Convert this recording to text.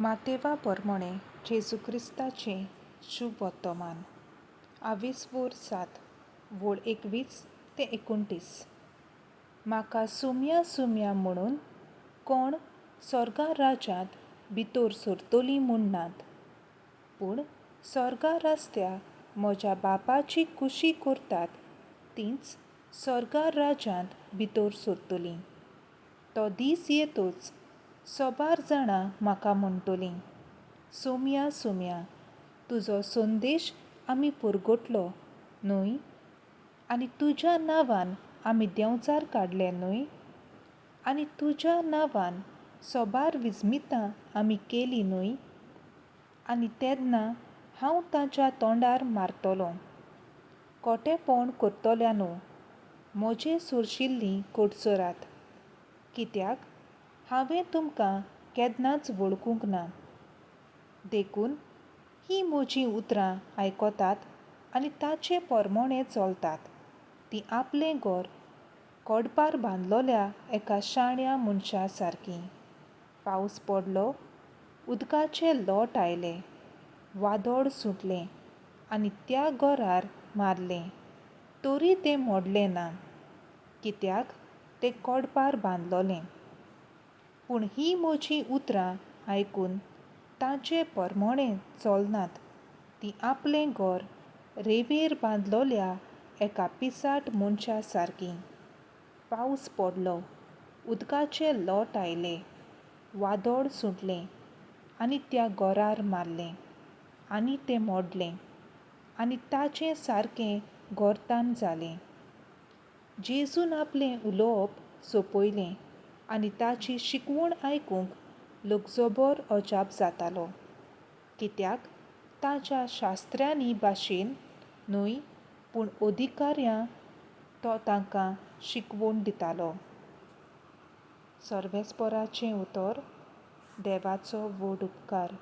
मातेवा पोरमोणें जेजू क्रिस्ताचें शुभ वर्तमान आवेसवोर सात वोळ 21 ते 29. म्हाका सुम्या सुम्या म्हणून कोण सोर्गा राज्यांत भितोर सोरतोलीं म्हूण नात, पूण सोर्गा रस्त्या म्हज्या बापाची कुशी करतात तींच सोर्गा राज्यांत भितोर सोरतलीं. तो दीस येतोच सोबार जाणां म्हाका म्हणटलीं, सोम्या सोम्या, तुजो संदेश आमी पुरगोटलो न्हय, आनी तुज्या नांवान आमी देंवचार काडले न्हय, आनी तुज्या नांवान सोबार विजमितां आमी केलीं न्हय. आनी तेन्ना हांव तांच्या तोंडार मारतलों, कोटेपण करतल्या न्हू, म्हजे सोरशिल्लीं कोटसरात, कित्याक हांवें तुमकां केन्नाच वळखूंक ना. देखून हीं म्हजीं उतरां आयकतात आनी ताचे पोरमोणें चलतात तीं आपलें घर कोडपार बांदलोल्या एका शाण्या मनशा सारकीं. पावस पडलो, उदकाचे लोट आयले, वादळ सुटलें आनी त्या घरार मारलें, तरी तें मोडलें ना, कित्याक तें कोडपार बांदलोलें. पूण हीं म्हजीं उतरां आयकून तांचे पोरमोणें चलनात तीं आपलें घर रेंवेर बांदलोल्या एका पिसाट मनशा सारकीं. पावस पडलो, उदकाचे लोट आयले, वादळ सुटलें आनी त्या घरार मारलें आनी तें मोडलें आनी ताचें सारकें गोरतान जालें. जेजून आपलें उलोवप सोंपयलें आनी ताची शिकवण आयकूंक लोक जबर अजाप जातालो, कित्याक ताच्या शास्त्र्यांनी भाशेन न्हय पूण अधिकाऱ्यां तो तांकां शिकवण दितालो. सर्वेस्पोराचें उतर. देवाचो व्हड उपकार.